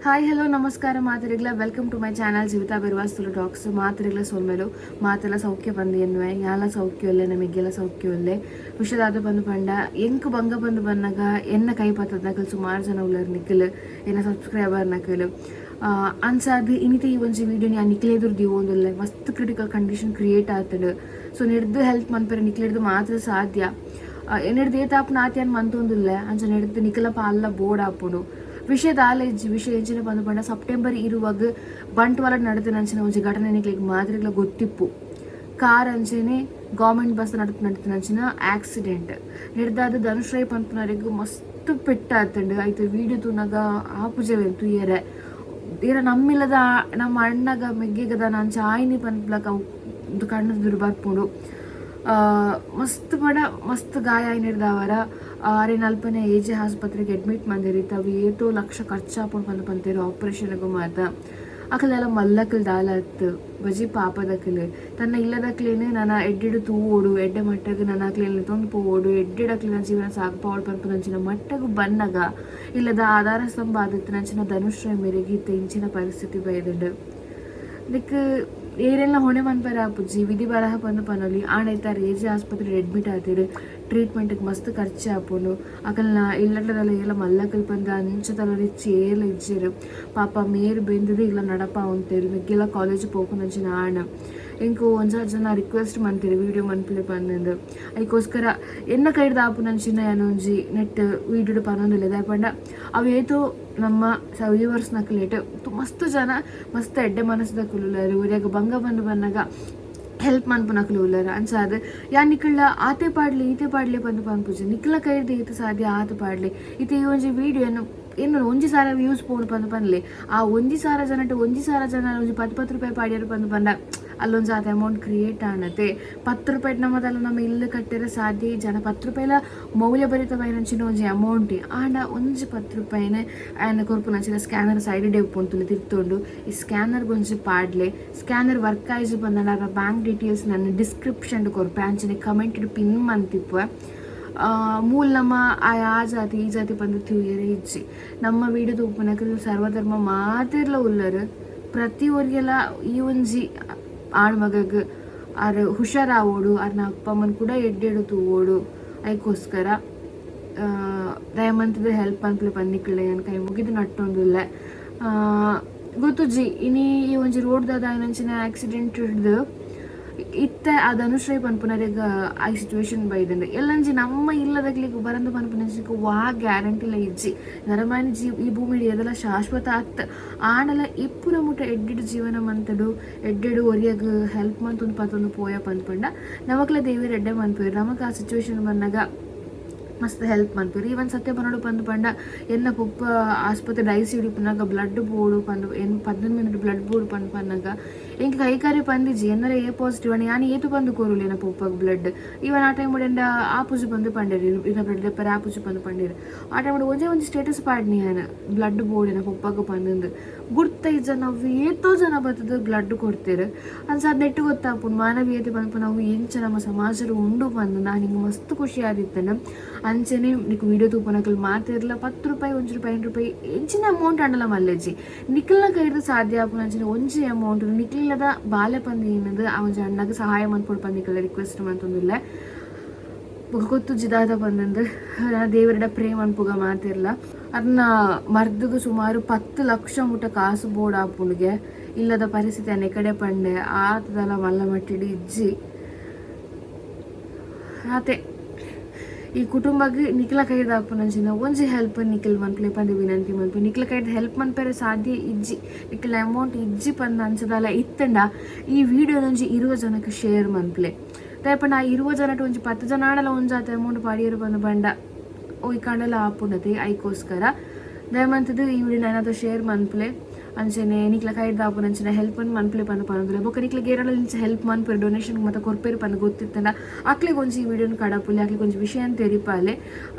Hi, hello, ನಮಸ್ಕಾರ ಮಾತೆರೆಗ್ಲ. Welcome to my channel Jeevitha Birwas Tulu talks. ಮಾತೆರೆಗ್ಲ ಸೊಲ್ಮೆಲು. ಮಾತೆಲ್ಲ ಸೌಖ್ಯ ಬಂದು ಎನ್ನುವೆ. ಯಾಲ ಸೌಖ್ಯ ಒಲ್ಲೆ, ನಮಗೆಲ್ಲ ಸೌಖ್ಯ ಒಲ್ಲೆ. ವಿಷದಾದ ಬಂದು ಪಂಡ, ಎಂಕ್ ಬಂಗ ಬಂದು ಬಂದಾಗ ಎನ್ನ ಕೈ ಪತ್ತದ ಸುಮಾರು ಜನ ಉಲ್ಲರ್ ನಿಕ್ಕಲ್, ಎನ್ನ ಸಬ್ಸ್ಕ್ರೈಬರ್ ನಕಲ್. ಅಂಚಾದ್ ಇನಿತ ಈ ಒಂಜಿ ವೀಡಿಯೋ ಯಾನ್ ನಿಕ್ಲೆದುರು ದೀವೊಂದುಲ್ಲೆ. ಮಸ್ತ್ ಕ್ರಿಟಿಕಲ್ ಕಂಡೀಷನ್ ಕ್ರಿಯೇಟ್ ಆತುಂಡು. ಸೊ ನೆಡ್ದು ಹೆಲ್ಪ್ ಮನ್ಪೆರೆ ನಿಕ್ಲೆಡ್ದ್ ಮಾತ್ರ ಸಾಧ್ಯ. ಎನ್ನೆಡ್ದ್ ಏತಾಪುನ ಆತ್ ಯಾನ್ ಮಂತೊಂದುಲ್ಲೆ. ಅಂಚ ನೆಡ್ದ್ ನಿಕಲ ಪಾಲ್ಲ ಬೋಡಾಪುಂಡು. ವಿಷಯ ದಾಲ ಇಜ್ಜಿ. ವಿಷಯ ಎಂಚಿನ ಪಂದ್ ಪಂಡ, ಸೆಪ್ಟೆಂಬರ್ 20ಗ್ ಬಂಟ್ವಾಳ ನಡತಿನಂಚಿನ ಒಂಜಿ ಘಟನೆ ನಿಕ್ಲೆಗ್ ಮಾತೆರೆಗ್ಲ ಗೊತ್ತಿಪ್ಪು. ಕಾರ್ ಅಂಚೆನೆ ಗೌರ್ಮೆಂಟ್ ಬಸ್ ನಡತಿನಂಚಿನ ಆಕ್ಸಿಡೆಂಟ್ ನೆಡ್ದಾದ್ ಧನುಷ್ ರೈ ಪನ್ಪುನರೆಗ್ ಮಸ್ತ್ ಪೆಟ್ಟಾತುಂಡು. ಐತ ವೀಡಿಯೋ ತೂನಗ ಆಪುಜೆ ತೂಯೆರೆ. ಇರ ನಮ್ಮಿಲ್ಲದ ನಮ್ಮ ಅಣ್ಣಗ ಮೆಗ್ಗೆಗದ ಅಂಚ ಆಯಿನಿ ಪನ್ಪುಲಕ ಅವು ಕಣ್ಣು ಬರ್ಪುಂಡು. ಮಸ್ತ್ ಪಂಡ ಮಸ್ತ್ ಗಾಯ ಆಯಿನೆಡ್ದಾವರ ಆರೆನ್ ಅಲ್ಪನೆ ಎ ಜೆ ಆಸ್ಪತ್ರೆಗೆ ಅಡ್ಮಿಟ್ ಮಂದೆರ್. ಅವು ಏತೋ ಲಕ್ಷ ಖರ್ಚಾಪುಂಡು ಪಂದ್ ಪಂತೆರ್ ಆಪರೇಷನ್ಗ್ ಮಾತ. ಅಕಲೆಲ್ಲ ಮಲ್ಲಕಲ್ ದಾಲ ಅತ್ತ್, ಬಜಿ ಪಾಪದಕಲ್. ತನ್ನ ಇಲ್ಲದಕ್ಲೆನ್ ನನ ಎಡ್ಡೆಡ್ ತೂವೊಡು, ಎಡ್ಡೆ ಮಟ್ಟಗ್ ನನ ಅಕ್ಲೆನ್ ಲೆತೊಂದು ಪೋವೊಡು, ಎಡ್ಡೆಡ್ ಅಕ್ಲೆನ ಜೀವನ ಸಾಗ್ಪಾವೊಡು ಪನ್ಪುನಂಚಿನ ಮಟ್ಟಗ್ ಬನ್ನಗ ಇಲ್ಲದ ಆಧಾರ ಸ್ತಂಭ ಆದಿತ್ತಿನಂಚಿನ ಧನುಷ್ ರೈ ಮೆರೆಗ್ ಇತ್ತೆ ಇಂಚಿನ ಪರಿಸ್ಥಿತಿ ಬೈದ್ಂಡ್. ನೆಕ್ಕ್ ಏರೆನ್ಲ ಹೊಣೆ ಮನ್ಪೆರೆ ಆಪುಜಿ, ವಿಧಿ ಬರಹ ಪಂದ್ ಪನೊಲಿ. ಆಂಡ ಇತ್ತೆ ಆರ್ ಎ ಜೆ ಆಸ್ಪತ್ರೆಡ್ ಅಡ್ಮಿಟ್ ಆತೆರ್. ಟ್ರೀಟ್ಮೆಂಟ್ ಮಸ್ತ್ ಖರ್ಚು ಆಪುಂಡು. ಅಕಲ್ನ ಇಲ್ಲಡದಲ್ಲ ಏಲ ಮಲ್ಲಕಲ್ ಪಂದ್ ಅಂಚ ತಲರಿಚ್ಚಿ ಏರ್ಲ ಇಜ್ಜೆರ್. ಪಾಪ ಮೇರ್ ಬೆಂದುದು ಇಲ್ಲ ನಡಪಾವೊಂತೆರ್. ಮೆಗ್ಗೆಲ ಕಾಲೇಜ್ ಪೋಪುನಂಚಿನ ಆಣ್. ಎಂಕ್ ಒಂಜಾತ್ ಜನ ರಿಕ್ವೆಸ್ಟ್ ಮಂತೆರ್ ವೀಡಿಯೋ ಮನ್ಪುಲೆ ಪಂದ್. ಐಕೋಸ್ಕರ ಎನ್ನ ಕೈಡ್ದ್ ಆಪುನಂಚಿನ ಯಾನ್ ಒಂಜಿ ನೆಟ್ ವೀಡಿಯೋಡ್ ಪನೊಂದುಲ್ಲೆ. ದಾಯೆ ಪಂಡ ಅವು ಏತೋ ನಮ್ಮ ವ್ಯೂವರ್ಸ್ ನಕುಲೆಟ್ ಮಸ್ತ್ ಜನ ಮಸ್ತ್ ಎಡ್ಡೆ ಮನಸ್ದಕುಲು ಉಲ್ಲೆರ್. ಒರಿಯಗ್ ಬಂಗ ಬಂದು ಬನ್ನಗ ಹೆಲ್ಪ್ ಮನ್ಪುನಕುಲು ಉಲ್ಲೆರ್. ಅಂಚಾದ್ ಯಾನ್ ನಿಕಲ್ಡ ಆತೆ ಪಾಡ್ಲೆ ಈತೆ ಪಾಡ್ಲೆ ಪಂದ್ ಪನ್ಪುಜಿ. ನಿಕಲ್ನ ಕೈಡ್ದ್ ಏತ್ ಸಾಧ್ಯ ಆತ್ ಪಾಡ್ಲೆ. ಇತ್ತೆ ಈ ಒಂಜಿ ವೀಡಿಯೋನು ಎನ್ನ 1000 ವ್ಯೂಸ್ ಪೋಡು ಪಂದ್ ಪನ್ಲೆ. ಆ 1000 ಜನಟ್ 1000 ಜನ ಒಂಜಿ ಪತ್ತ್ ಪತ್ತ್ ರೂಪಾಯಿ ಪಾಡ್ಯೆರ್ ಪಂದ್ ಪಂಡ ಅಲ್ಲೊಂಜಿ ಆತ್ ಅಮೌಂಟ್ ಕ್ರಿಯೇಟ್ ಆನತೆ. 10 ರೂಪಾಯಿಡ್ ನಮದಲ್ಲ ನಮ್ಮ ಇಲ್ಲ್ ಕಟ್ಟೆರೆ ಸಾಧ್ಯ ಇಜ್ಜಾಂಡ 10 ರೂಪಾಯಿಲ ಮೌಲ್ಯಭರಿತವಾಯಿನಂಚಿನ ಒಂಜಿ ಅಮೌಂಟ್. ಆಂಡ ಒಂಜಿ 10 ರೂಪಾಯಿನ ಆಯನ ಕೊರ್ಪುನಂಚಿನ ಸ್ಕ್ಯಾನರ್ ಸೈಡ್ ಡೇ ಉಪ್ಪುಂಡು, ತಿರ್ತುಂಡು. ಈ ಸ್ಕ್ಯಾನರ್ ಒಂಜಿ ಪಾಡ್ಲೆ. ಸ್ಕ್ಯಾನರ್ ವರ್ಕ್ ಆಯಿಜಿ ಪಂಡ ಬ್ಯಾಂಕ್ ಡೀಟೇಲ್ಸ್ ನನ್ನ ಡಿಸ್ಕ್ರಿಪ್ಷನ್ ಕೊರ್ಪೆ, ಅಂಚನೆ ಕಮೆಂಟ್ ಪಿನ್ ಮಂತಿಪ್ಪುವೆ. ಮೂಲ ನಮ್ಮ ಆ ಆ ಜಾತಿ ಈ ಜಾತಿ ಪಂದ್ ತೂಯೆರೆ ಇಜ್ಜಿ. ನಮ್ಮ ವೀಡಿಯೋ ತೂಪುನಕುಲು ಸರ್ವಧರ್ಮ ಮಾತೆರ್ಲ ಉಲ್ಲರ್. ಪ್ರತಿ ಒರಿಯಲ ಈ ಒಂಜಿ ಆಣ್ ಮಗಗ್ ಆರ್ ಹುಷಾರಾವೊಡು, ಆರ್ನ ಅಪ್ಪ ಅಮ್ಮನ್ ಕೂಡ ಎಡ್ಡೆಡ್ ತೂವೊಡು. ಐಕೋಸ್ಕರ ದಯಮಂತದ ಹೆಲ್ಪ್ ಮನ್ಪುಲೆ ಪಂದ್ ನಿಕಲ್ಡ ಯಾನ್ ಕೈ ಮುಗಿದು ನಟ್ಟೊಂದುಲ್ಲೆ. ಗೊತ್ತುಜ್ಜಿ, ಇನಿ ಈ ಒಂಜಿ ರೋಡ್ ದಾದ ಆಯಿನಂಚಿನ ಆಕ್ಸಿಡೆಂಟ್ ಹಿಡ್ದು ಇತ್ತೆ ಆ ಧನುಷ್ ರೈ ಪನ್ಪುನರೆಗ್ ಆ ಸಿಚುವೇಶನ್ ಬೈದ್ಂಡ್. ಎಲ್ಲಂಜಿ ನಮ್ಮ ಇಲ್ಲದಕ್ಲೆಗ್ ಬರಂದು ಪನ್ಪುನಂಚಿನ ವಾ ಗ್ಯಾರಂಟಿಲ ಇಜ್ಜಿ. ನರಮಾನಿ ಜೀವ ಈ ಭೂಮಿಡ್ ಏದಲ ಶಾಶ್ವತ ಅತ್ತ್. ಆಂಡಲ ಇಪ್ಪುನ ಮುಟ ಎಡ್ಡೆಡ್ ಜೀವನ ಮಂತುಡು, ಎಡ್ಡೆಡ್ ಒರಿಯಗ್ ಹೆಲ್ಪ್ ಮಂತೊಂದು ಪತೊಂದು ಪೋಯ ಪಂದ್ ಪಂಡ ನಮಕ್ಲ ದೇವೆರ್ ಎಡ್ಡೆ ಮನ್ಪುವೆರ್. ನಮಕ್ ಆ ಸಿಚುವೇಶನ್ ಬನ್ನಗ ಮಸ್ತ್ ಹೆಲ್ಪ್ ಮನ್ಪುವೆರ್. ಈವನ್ ಸತ್ಯ ಪನೊಡು ಪಂದ್ ಪಂಡ, ಎನ್ನ ಪೊಪ್ಪ ಆಸ್ಪತ್ರೆ ಐಸಿಯು ಇಪ್ಪುನಗ ಬ್ಲಡ್ ಬೋಡು ಪಂದ್, ಎನ್ 11 ಮಿನಿಟ್ ಬ್ಲಡ್ ಬೋಡು ಪಂದ್ ಪನ್ನಗ ಎಂಕ್ ಕೈಕಾರಿ ಪಂದಿಜಿ. ಎನ್ನಲ ಎ ಪಾಸಿಟಿವ್ ಅಂಡ ಯಾನ್ ಏತು ಪಂದ್ ಕೊರುಲೆ ಎನ್ನ ಪೊಪ್ಪಗ್ ಬ್ಲಡ್? ಈವನ್ ಆ ಟೈಮ್ ಎಂಡ ಆಪುಜಿ ಪಂದ್ ಪಂಡೆರ್, ಇರ್ನ ಬ್ಲಡ್ ದೆಪ್ಪರೆ ಆಪುಜಿ ಪಂದ್ ಪಂಡೆರ್. ಆ ಟೈಮ್ ಒಂಜೇ ಒಂಜಿ ಸ್ಟೇಟಸ್ ಪಾಡ್ನಿ ಯಾನ್, ಬ್ಲಡ್ ಬೋಡು ಎನ್ನ ಪೊಪ್ಪಗ್ ಪಂದ್. ಗುರ್ತ ಇಜ್ಜ ಅವು ಏತೋ ಜನ ಬತ್ತುದು ಬ್ಲಡ್ ಕೊರ್ತೆರ್. ಅಂಚ ಅದ್ ನೆಟ್ಟ್ ಗೊತ್ತಾಪುಂಡು ಮಾನವೀಯತೆ ಪನ್ಪುನವು ಎಂಚ ನಮ್ಮ ಸಮಾಜಡ್ ಉಂಡು ಪಂದ್. ನಾನ್ ಇಂಕ್ ಮಸ್ತ್ ಖುಷಿ ಆದಿತ್ತುಂಡು. ಅಂಚನೆ ನಿಕ್ ವೀಡಿಯೋ ತೂಪುನಕುಲು ಮಾತೆರ್ಲ 10 ರೂಪಾಯಿ, 1 ರೂಪಾಯಿ, 5 ರೂಪಾಯಿ ಎಂಚಿನ ಅಮೌಂಟ್ ಆಂಡಲ ಮಲ್ಲೆಜ್ಜಿ. ನಿಕಲ್ನ ಕೈಡ್ದ್ ಸಾಧ್ಯ ಆಪುನಂಚಿನ ಒಂಜಿ ಅಮೌಂಟ್ ನಿಕ್ಲಿಲ್ಲದ ಬಾಲೆ ಪಂದ್ ಎನ್ನುದು ಆ ಒಂಜಿ ಅಣ್ಣಗ್ ಸಹಾಯ ಮನ್ಪೊಡು ಪಂದ್ ನಿಕಲ್ಡ ರಿಕ್ವೆಸ್ಟ್ ಮಂತೊಂದುಲ್ಲೆ. ಬೊಕ ಗೊತ್ತುಜ್ಜಿ ದಾದ ಪಂದಂದು. ದೇವರೆಡ ಪ್ರೇ ಮನ್ಪುಗ ಮಾತೆರ್ಲ. ಅರ್ನ ಮರ್ದ್ಗ್ ಸುಮಾರು 10 ಲಕ್ಷ ಮುಟ ಕಾಸು ಬೋಡಾಪುಂಡುಗೆ. ಇಲ್ಲದ ಪರಿಸ್ಥಿತಿ ಅನೆ ಕಡೆ ಪಂಡೆ ಆತದಲ ಮಲ್ಲ ಮಟ್ಟಿಡ್ ಇಜ್ಜಿ ಆತೆ. ಈ ಕುಟುಂಬಗ್ ನಿಕ್ಲ ಕೈಡ್ದ್ ಆಪುನಂಚಿನ ಒಂಜಿ ಹೆಲ್ಪ್ ನಿಕಲ್ ಮನ್ಪುಲೆ ಪಂದ್ ವಿನಂತಿ ಮನ್ಪು. ನಿಕ್ಲ ಕೈಡ್ದ್ ಹೆಲ್ಪ್ ಮನ್ಪೆರೆ ಸಾಧ್ಯ ಇಜ್ಜಿ, ನಿಕ್ಲ ಅಮೌಂಟ್ ಇಜ್ಜಿ ಪಂದ್ ಅಂಚದಾಲ ಇತ್ತಂಡ ಈ ವಿಡಿಯೋನ ಒಂಜಿ 20 ಜನಕ್ ಶೇರ್ ಮನ್ಪುಲೆ. ದಾಯೆ ಪಂಡ ಆ 20 ಜನಟ್ ಒಂಜಿ 10 ಜನ ಆಂಡಲ ಒಂಜಾತ್ ಅಮೌಂಟ್ ಪಾಡಿಯೆರ್ ಪಂದ್ ಪಂಡ ಒಯ್ಕಾಂಡಲ ಆಪುಂಡತೆ. ಐಕೋಸ್ಕರ ದಯಮಂತುದು ಈ ವಿಡಿಯೋನ ಏನಾದ್ರು ಶೇರ್ ಮನ್ಪುಲೆ. ಅಂಚನೆ ನಿಕ್ಲ ಕೈಡ್ದ್ ಆಪುನಂಚಿನ ಹೆಲ್ಪ್ ಮನ್ಪುಲೆ ಪಂದ್ ಪನೊಂದುಲ್ಲೆ. ಬೊಕ ನಿಕ್ಲೆಗ್ ಏರಾಂಡಲ ಇಂಚ ಹೆಲ್ಪ್ ಮನ್ಪೆರ್, ಡೊನೇಷನ್ ಮಾತ ಕೊರ್ಪೆರ್ ಪಂದ್ ಗೊತ್ತಿತ್ತಂಡ ಅಕ್ಲೆಗ್ ಒಂಜಿ ಈ ವಿಡಿಯೋನ್ ಕಡಪುಲೆ. ಅಕ್ಲೆಗ್ ಒಂಜಿ ವಿಷಯನ್ ತೆರಿಪಾಲೆ.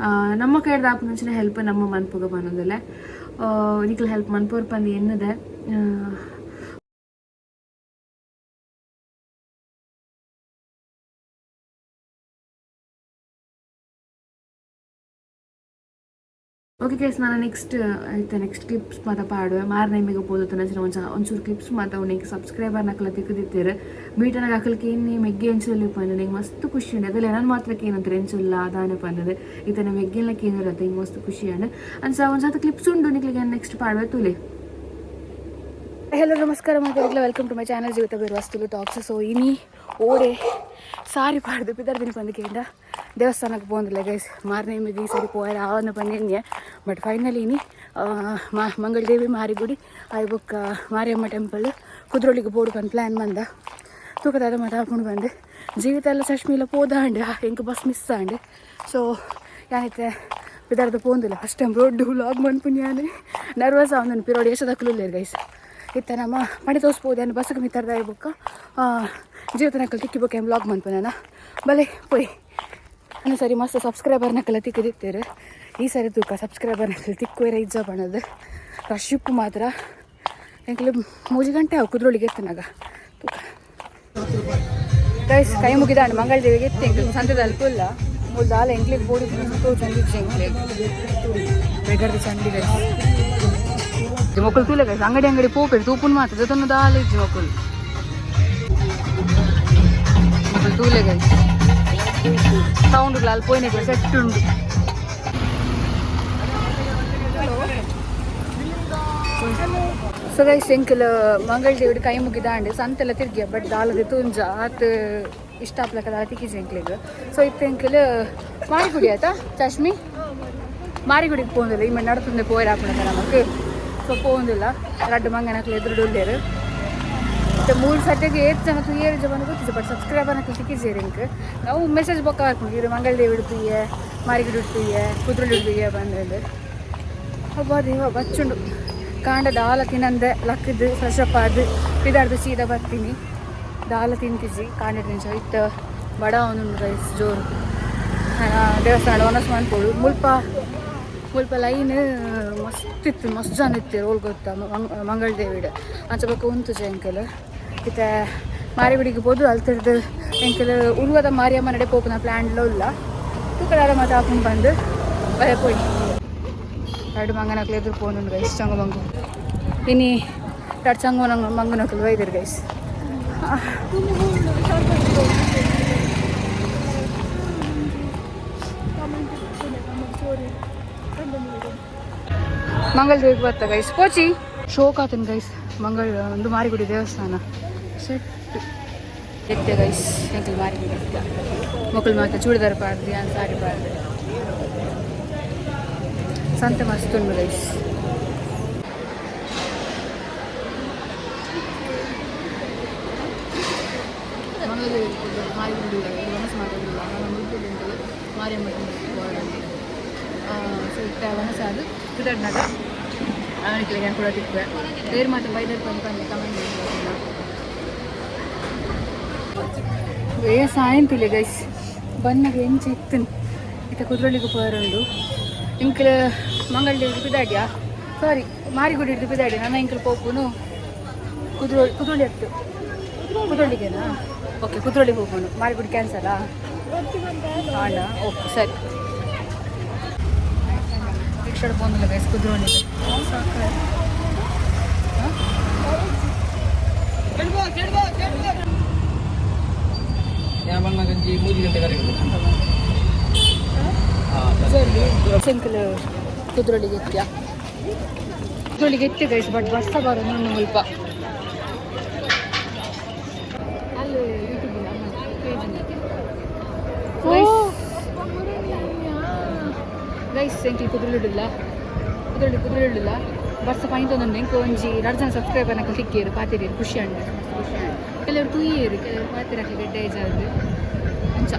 ನಮ್ಮ ಕೈಡ್ದ್ ಆಪುನಂಚಿನ ಹೆಲ್ಪ್ ನಮ್ಮ ಮನ್ಪುಗ ಪನೊಂದುಲ್ಲೆ. ನಿಕ್ಲ ಹೆಲ್ಪ್ ಮನ್ಪುವೆರ್ ಪಂದ್ ಎನ್ನುದೆ. ಓಕೆ ಗೈಸ್, ನಾನು ನೆಕ್ಸ್ಟ್ ಐತೆ ನೆಕ್ಸ್ಟ್ ಕ್ಲಿಪ್ಸ್ ಮಾತ ಪಾಡುವೆ. ಮಾರನೇ ಮೇಗ ಪೋದು ನಂಚಿನ ಒಂಚ ಒಂಚೂರು ಕ್ಲಿಪ್ಸ್ ಮಾತ ಉಂಡು. ಸಬ್ಸ್ಕ್ರೈಬರ್ ನಕಲ ತಿಕ್ಕದಿತ್ತೇರು ಮೀಟನಾಗ ಅಕಲ್ಕೆ ಎನ್ನಿ ಮೆಗ್ಗೆ ಎಂಚುಲ್ಲಿ ಪಂದ್ ನಿಂಗೆ ಮಸ್ತ್ ಖುಷಿ ಉಂಡು. ಅದಲ್ಲ ನಾನು ಮಾತ್ರ ಏನಂತಾರೆ ಎಂಚುಲ್ಲ ಅದಾನೆ ಪಂದದು ಇತನ ಮೆಗ್ಗೆಲ್ಲ ಕೇನಿರತ್ತೆ, ಹಿಂಗೆ ಮಸ್ತ್ ಖುಷಿ ಉಂಡು. ಅಂಚ ಒಂದ್ಸತ ಕ್ಲಿಪ್ಸ್ ಉಂಡು, ನಿಕ್ಲಿಗೆ ನೆಕ್ಸ್ಟ್ ಪಾಡುವೆ ತೂಲೆ. ಹಲೋ, ನಮಸ್ಕಾರ ಮಾತಾಡಿಲ್ಲ. Welcome to my channel Jeevitha Birvas Tulu talks. So ಇನಿ ಓಡೆ ಸಾರಿ ಪಾಡ್ದು ಪಿದರ್ದಿನ ಪಂದಕೇಂಡ ದೇವಸ್ಥಾನಕ್ಕೆ ಪೋಂದಿಲ್ಲ ಗೈಸ್. ಮಾರನೇ ಮಿಗಿ ಈ ಸರಿ ಪೋಯರ ಆವನ್ನ ಪಂಜೆ. ಬಟ್ ಫೈನಲಿ ಇನಿ ಮಂಗಳದೇವಿ ಮಾರಿಗುಡಿ ಆಯ್ ಬೊಕ್ಕ ಮಾರಿಯಮ್ಮ ಟೆಂಪಲ್ ಕುದ್ರೋಳಿಗೆ ಬೋಡು ಪಂದ್ ಪ್ಲ್ಯಾನ್ ಮಂದ. ತೂಕದಾದ ಮಾತಾಡ್ಕೊಂಡು ಬಂದೆ. ಜೀವಿತ ಎಲ್ಲ ಚಶ್ಮಿಲ ಪೋದಾಂಡ್, ಎಂಕ್ ಬಸ್ ಮಿಸ್ ಆಂಡ್. ಸೊ ಯಾನೈತೆ ಪಿದಾರ್ದ ಪೋಂದಿಲ್ಲ. ಫಸ್ಟ್ ಟೈಮ್ ರೋಡ್ ವ್ಲಾಗ್ ಮನ್ಪುನಿ ಯಾನೆ. ನರ್ವಸ್ ಆವೊಂದುಂಡು. ಪಿರೋಡ್ ಏಸದಕ್ಕಲು ಗೈಸ್. ಇತ್ತ ನಮ್ಮ ಪಣಿ ತೋಸ್ಬೋದು ಏನು ಬಸ್ಗೆ ಮಿತ್ತರ್ದ ಬೊಕ್ಕ ಜೀವಿತ ನಕಲ್ ತಿಕ್ಕಿ ಬೊಕ್ಕ ವ್ಲಾಗ್ ಮನ್ಪುನ ಬಲೆ ಪೋಯ್. ಅನ್ನ ಸರಿ ಮಸ್ತ್ ಸಬ್ಸ್ಕ್ರೈಬರ್ ನಕಲ ತಿಕ್ಕಿದಿತ್ತೇರು. ಈ ಸರಿ ತೂಕ ಸಬ್ಸ್ಕ್ರೈಬರ್ ನಕಲ್ ತಿಕ್ಕುವೇರ ಇಜ್ಜ ಬಣ್ಣದು. ರಶ್ ಇಪ್ಪು ಮಾತ್ರ. ಎಂಕ್ಲು 3 ಗಂಟೆ ಅವು ಕುದ್ರೋಳಿಗೆ ಎತ್ತನಾಗ ತೂಕ ಗೈಸ್. ಕೈ ಮುಗಿದಾಂಡ್ ಮಂಗಳ ದೇವಿಗೆ ಎತ್ತಿ. ಎಂಕ್ಲು ಸಂತೆದ ಅಲ್ಪುಲ್ಲ ಮೂಲು ದಾಲ ಎಂಕ್ಲಿಗೆ ಬೋಡಿ ತೋಚೊಂದು ಇಜ್ಜಿ ಎಂಕ್ಲಿಗೆ. ಬೆಗರ್ದ ಚಂಡಿ ಗೈಸ್. ಮೊಕ್ಕಲು ತೂಲೆ ಗೈಸ್, ಅಂಗಡಿ ಅಂಗಡಿ ಪೋಪೆರ್ ತೂಪುನ್ ಮಾತ್ರ ಜೊತನು ದಾಲ ಇಜ್ಜಿ. ಮೊಕ್ಕಲು ಮೊಕ್ಕಲು ತೂಲೆ ಗೈಸ್. ಸೌಂಡ್ ಅಲ್ಲಿ ಪೋಯಿನ ಸೆಟ್ ಉಂಡು. ಸೊ ಗೈಸ್, ಎಂಕಲ್ ಮಂಗಳ ದೇವಿಡ್ ಕೈ ಮುಗಿದಾಂಡ್. ಸಂತೆಲ್ಲ ತಿರ್ಗಿಯ, ಬಟ್ ದಾಲದ ತುಂಜ ಆತ್ ಇಷ್ಟ ಆಪ್ಲಕ ದಾಲ ತಿಕ್ಕಿಜಿ ಎಂಕ್ಲೆಗ್. ಸೊ ಇತ್ತೆ ಎಂಕಲ್ ಮಾರಿಗುಡಿ ಆಯ್ತಾ ಚಶ್ಮಿ? ಮಾರಿಗುಡಿಗೆ ಪೋಂದಿಲ್ಲ. ಈ ನಡತಂದೆ ಪೋಯರ್ ಆಪುಣತ ನಮಕ್. ಸೊ ಪೋಂದಿಲ್ಲ. ರಡ್ಡು ಮಂಗನಕ್ಲೆ ಎದುರು ಉಲ್ಲೇರು. ಮತ್ತೆ ಮೂರು ಸದ್ಯಕ್ಕೆ ಏತ್ ಜನ ತುಯ್ಯೇರು ಜನ ಗೊತ್ತಿದೆ, ಬಟ್ ಸಬ್ಸ್ಕ್ರೈಬರ್ ನಕಲ್ ತಿಕ್ಕಿಜೇರು ಎಂಕ್. ನಾವು ಮೆಸೇಜ್ ಬೊಕ್ಕ ಹಾಕೊಂಡು ಇರು ಮಂಗಳ ದೇವಿಡ್ ತುಯ್ಯೆ, ಮಾರಿಗುಡಿ ತುಯ್ಯೆ, ಕುದ್ರೋಳಿ ತುಯ್ಯೆ ಬಂದದ್ದು. ಅಬ್ಬಾ ದೇವ, ಬಚ್ಚುಂಡು. ಕಾಂಡ ದಾಲ ತಿನ್ನಂದೆ ಲಕ್ಕದು ಫ್ರೆಶ್ ಅಪ್ ಆದ್ ಪಿದಾಡ್ದು ಸೀದಾ ಬರ್ತೀನಿ. ದಾಲ ತಿಂತಿಜಿ ಕಾಂಡ ನಿಂಚ. ಇತ್ತ ಬಡ ಒಂದುಂಡು ರೈಸ್ ಜೋರು. ದೇವಸ್ಥಾನ ಒನಸ್ ಮನ್ಪೊಡು. ಮುಲ್ಪ ಮುಲ್ಪ ಲೈನ್ ಮಸ್ತ್ ಇತ್ತು, ಮಸ್ತ್ ಜನ ಇತ್ತು ರೋಲ್ ಗೊತ್ತಾ ಮಂಗಳ ದೇವಿಡ್. ಅಂಚ ಬೊಕ್ಕ ಉಂತುಜೆ ಎಂಕಲ್. ಇತ್ತೆ ಮಾರಿಗುಡಿಗೆ ಪೋದು ಅಲ್ತಿರ್ದು ಎಂಕಲ್ ಉರ್ವದ ಮಾರಿಯಮ್ಮ ನಡೆ ಪೋಪುನ ಪ್ಲ್ಯಾನ್ಲ ಉಲ್ಲ. ತೂಕದಾದ ಮಾತ ಹಾಕೊಂಡು ಬಂದು ಬಯ ಪೋಯಿ. ಎರಡು ಮಂಗನಕ್ಲು ಎದುರು ಪೋನುಂಡು ಗೈಸ್. ಚಂಗ ಮಂಗು ಇನಿ ಎರಡು ಚಂಗ ಮಂಗನಕ್ಲು ಬೈದಿರು ಗೈಸ್. ಮಂಗಳ ದೇವಿಗೆ ಬರ್ತಾ ಗೈಸ್. ಪೋಚಿ ಶೋಕ್ ಆತನ ಗೈಸ್. ಮಂಗಳ ಒಂದು ಮಾರಿಗುಡಿ ದೇವಸ್ಥಾನ ಸೆಟ್ ಎತ್ತೆ ಗೈಸ್. ಎಂಕಲ್ ಮಾರಿಗುಡಿ ಎತ್ತ ಮೊಕ್ಕಳು ಮಾತ ಚೂಡಿದಾರ ಪಾಡ್ದು, ಯಾನ್ ಸಾರಿ ಪಾಡ್ದು. ಸಂತೆ ಮಸ್ತ್ ಉಂಡು ಗೈಸ್. ಮಾರಿಗುಡಿ ಮನಸ್ಸು ಮಾತಾಡಿಲ್ಲ. ಮಾರಿಯಮ್ಮ. ಸೊ ಇತ್ತ ವನಸಾದು ಕುದಡ್ನಾಗ ಅವನಿಗೆ ಕೂಡ ತಿಕ್ಕುವೆ. ಬೇರೆ ಮಾತ್ರ ಬೈದರ್ ಬಂದು ಬಂದು ಕಮೆಂಟ್. ವೇ ಸಾಯಂತಿಲ್ಲ ಗೈಸ್. ಬನ್ನಾಗ ಎಂಚ ಇತ್ತನ್. ಇತ್ತ ಕುದ್ರೋಳಿಗೆ ಪೋಯರುಂಡು. ಇಂಕ್ಲ ಮಂಗಳ ದೇವಿ ಪಿದಾಡ್ಯಾ, ಸಾರಿ, ಮಾರಿಗುಡಿ ಹಿಡ್ದು ಪಿದಾಡಿ. ನನ್ನ ಇಂಕ್ಲ ಪೋಪುನು ಕುದ್ರೋಳಿ. ಕುದ್ರೋಳಿ ಆಗ್ತು ಕುದ್ರೋಳಿಗೆನಾ? ಓಕೆ, ಕುದ್ರೋಳಿಗೆ ಹೋಗೋಣ. ಮಾರಿಗುಡಿ ಕ್ಯಾನ್ಸಲಾ? ಆಂಡ ಓಕೆ, ಸರಿ. ರಿಕ್ಷಾಡ್ ಪೋಂದಿಲ್ಲ ಗೈಸ್ ಕುದ್ರೋಳಿಗೆ. ಸಾಕು. 3 ಗಂಟೆ. ಸೆಂಕಲ್ ಕುದ್ರೋಳಿಗೆ ಎತ್ತಿಯ? ಕುದ್ರೋಳಿಗೆ ಎತ್ತಿ ಗೈಸ್, ಬಟ್ ಬರ್ಸ ಬರೋದು ಮುಲ್ಪ. ಅಲ್ಲಿ ಯೂಟ್ಯೂಬ್ ಪೇಜ್ ಗೈಸ್. ಎಂಕಲ್ ಕುದ್ರೋಳಿಲ್ಲ, ಕುದ್ರೋಳಿ ಕುದ್ರೋಳಿಲ್ಲ. ಬರ್ಸ ಪೈಂತೊಂದು. ಎಂಕ್ ಒಂಜಿ ರಡ್ಡ್ ಜನ ಸಬ್ಸ್ಕ್ರೈಬರ್ ನಕಲ್ ತಿಕ್ಕಿಯರು, ಪಾತೆರಿಯರು. ಖುಷಿ ಅಂಡ್ ಮಸ್ತ್ ಖುಷಿ ಅಂಡ್. ಕೆಲವರು ತೂಯೇರು, ಕೆಲವರು ಪಾತೆರಕ್ಲೆ ಗೆಡ್ಡೆ ಇಜಾರ್ದು. ಅಂಚ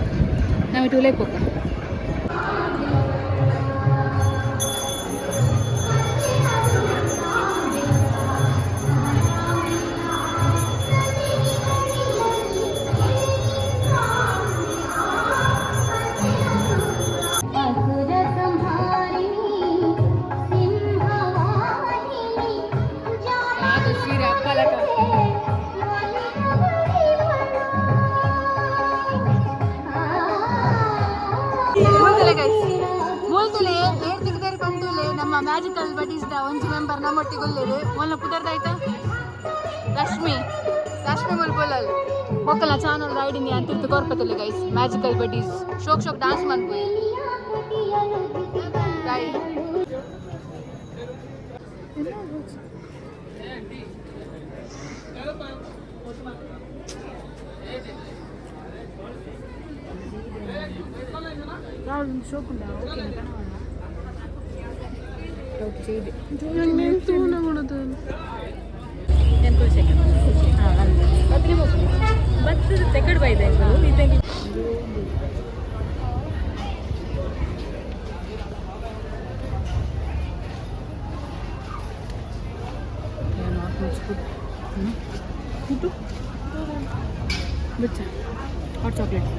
ನಾವು ಟೂಲೈ ಪೋಕ. ಮ್ಯಾಜಿಕಲ್ ಬಡೀಸ್ the ಒಂಜಿ ಮೆಂಬರ್ ನಮ್ಮೊಟ್ಟಿಗೆ ಉಲ್ಲೆರ್. ಮೊಲ್ಲ ಪುದರ್ದಾಯ್ತಾ? ರಶ್ಮಿ. ರಶ್ಮಿ ಮುಲ್ಪೊಲ್ಲಲ್. ಮೊಕ್ಕಲ ಚಾನಲ್ ರೈಡಿಂಗ್ ಅಂತ ತಿರ್ತು ಕೊರ್ಪತಲ್ಲ ಗೈಸ್. ಮ್ಯಾಜಿಕಲ್ ಬಡೀಸ್ ಶೋಕ್ ಶೋಕ್ ಡಾನ್ಸ್ ಮನ್ಪುವೆ. ಬಾಯ್. ತೆಕಡ್ ಬೈದೆ. Not much good. Food ಬೆಚ್ಚ. Hot chocolate,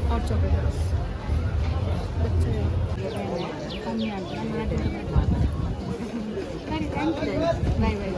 hot chocolate ಬೆಚ್ಚ. ಕಮ್ಮಿ ಆಗ್ತದೆ. ಸರಿ, thank you, bye bye.